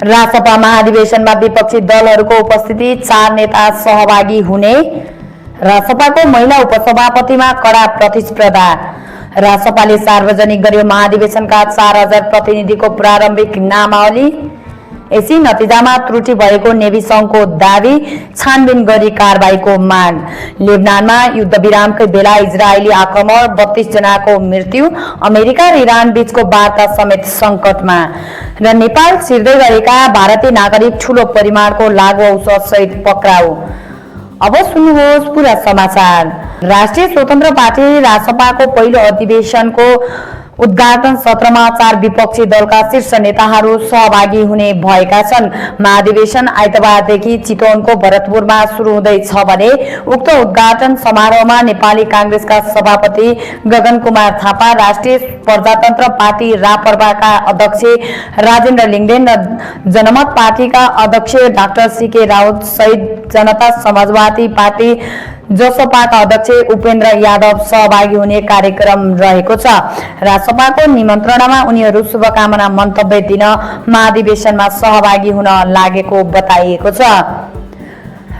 रासपा महाधिवेशनमा विपक्षी दलहरूको उपस्थिति, 4 नेता सहभागी हुने। रासपाको महिला उपसभापतिमा कड़ा प्रतिस्पर्धा। रासपाले सार्वजनिक गर्यो महाधिवेशनका 4000 प्रतिनिधिको प्रारम्भिक नामावली। यसै नतिजामा त्रुटि भएको नेभी संघको दावी, छानबिन गरी कारबाहीको माग। लेबनानमा युद्धविरामकै बेला इजरायली आक्रमण, 32 जनाको मृत्यु। अमेरिका र इरान बीचको वार्ता समेत संकटमा। र नेपाल छिर्दै गरेका भारतीय नागरिक ठूलो परिमाणको लागु औषध सहित पक्राउ। अब सुन्नुहोस् पूरा समाचार। राष्ट्रिय स्वतन्त्र पार्टी रासपाको पहिलो अधिवेशनको उद्घाटन सत्रमा 4 विपक्षी दलका शीर्ष नेताहरू सहभागी हुने भएका छन्। महाधिवेशन आइतबारदेखि चितवनको भरतपुरमा सुरु हुँदैछ भने उक्त उद्घाटन समारोहमा नेपाली कांग्रेसका सभापति गगन कुमार थापा, राष्ट्रिय प्रजातन्त्र पार्टी राप्रपाका अध्यक्ष राजेन्द्र लिङ्गदेन र जनमत पार्टीका अध्यक्ष डाक्टर सीके राउत सहित जनता समाजवादी पार्टी जसपाका अध्यक्ष उपेन्द्र यादव सहभागी हुने कार्यक्रम रहेको छ। रासपाको निमन्त्रणामा उनीहरू शुभकामना मन्तव्य दिन महाधिवेशनमा सहभागी हुन लागेको बताइएको छ।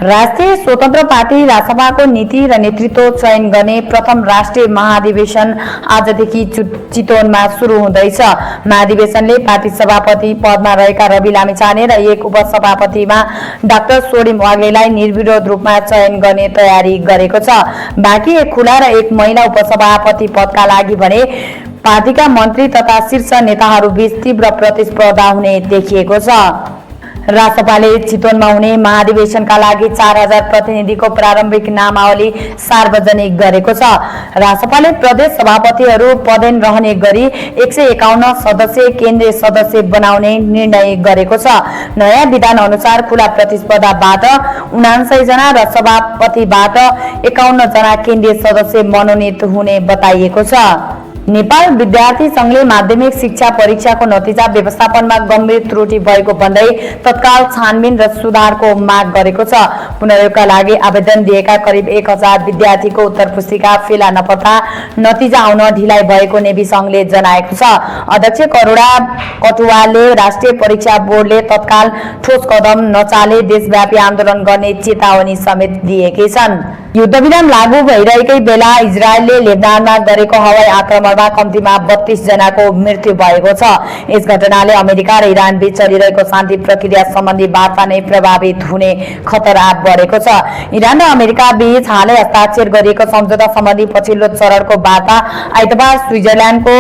राष्ट्रिय स्वतन्त्र पार्टी रासपाको नीति र नेतृत्व चयन गर्ने प्रथम राष्ट्रिय महाधिवेशन आजदेखि चितवनमा सुरु हुँदैछ। महाधिवेशनले पार्टी सभापति पदमा रहेका रवि लामिछाने र एक उपसभापतिमा डाक्टर सोडिम वाग्लेलाई निर्विरोध रूपमा चयन गर्ने तयारी गरेको छ। बाँकी एक खुला र एक महिला उपसभापति पदका लागि भने पार्टीका मन्त्री तथा शीर्ष नेताहरू बीच तीव्र प्रतिस्पर्धा हुने देखिएको छ। रासपाले चितवनमा हुने महाधिवेशनका लागि 4000 प्रतिनिधिको प्रारम्भिक नामावली सार्वजनिक गरेको छ। रासपाले प्रदेश सभापतिहरू पदेन रहने गरी 151 सदस्य केन्द्रीय सदस्य बनाउने निर्णय गरेको छ। नयाँ विधान अनुसार खुला प्रतिस्पर्धाबाट 59 जना र सभापतिबाट 51 जना केन्द्रीय सदस्य मनोनित हुने बताइएको छ। नेपाल विद्यार्थी संघले माध्यमिक शिक्षा परीक्षाको नतिजा व्यवस्थापनमा गम्भीर त्रुटि भएको भन्दै तत्काल छानबिन र सुधारको माग गरेको छ। पुनर्योगका लागि आवेदन दिएका करिब 1000 विद्यार्थीको उत्तर पुस्तिका फेला नपर्दा नतिजा आउन ढिलाइ भएको नेभी संघले जनाएको छ। अध्यक्ष करुणा कटुवालले राष्ट्रिय परीक्षा बोर्डले तत्काल ठोस कदम नचाले देशव्यापी आन्दोलन गर्ने चेतावनी समेत दिएकै छन्। युद्धविराम लागू भइरहेकै बेला इजरायलले लेबनानमा गरेको हवाई आक्रमणमा कम्तीमा 32 जनाको मृत्यु भएको छ। यस घटनाले अमेरिका र इरान बीच चलिरहेको शान्ति प्रक्रिया सम्बन्धी वार्ता नै प्रभावित हुने खतरा बढेको छ। इरान र अमेरिका बीच हालै हस्ताक्षर गरिएको सम्झौता सम्बन्धी पछिल्लो चरणको वार्ता आइतबार स्विजरल्यान्डको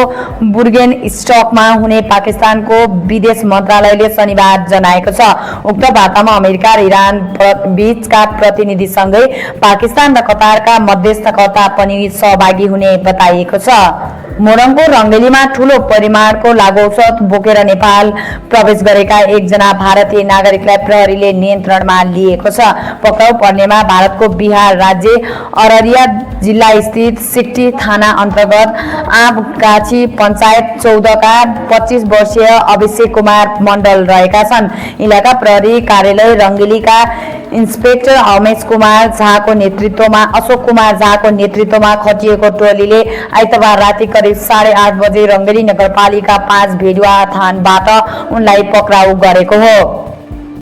बुर्गेन स्टकमा हुने पाकिस्तानको विदेश मन्त्रालयले शनिबार जनाएको छ। उक्त वार्तामा अमेरिका र इरान बीचका प्रतिनिधिसँगै पाकिस्तान र कतारका मध्यस्थकर्ता पनि सहभागी हुने बताइएको छ। मोरङको रङ्गेलीमा ठूलो परिमाणको लागु औषध बोकेर नेपाल प्रवेश गरेका 1 जना भारतीय नागरिकलाई प्रहरीले नियन्त्रणमा लिएको छ। पक्राउ पर्नेमा भारतको बिहार राज्य अररिया जिल्ला स्थित सिक्टी थाना अन्तर्गत आँपगाछी पञ्चायत 14 का 25 वर्षीय अभिषेक कुमार मण्डल रहेका छन्। इलाका प्रहरी कार्यालय रङ्गेलीका इन्स्पेक्टर अमेश कुमार झाको नेतृत्वमा अशोक कुमार झाको नेतृत्वमा खटिएको टोलीले आइतबार राति करिब 8:30 बजे रङ्गेली नगरपालिका 5 भेडुवा थानबाट उनलाई पक्राउ गरेको हो।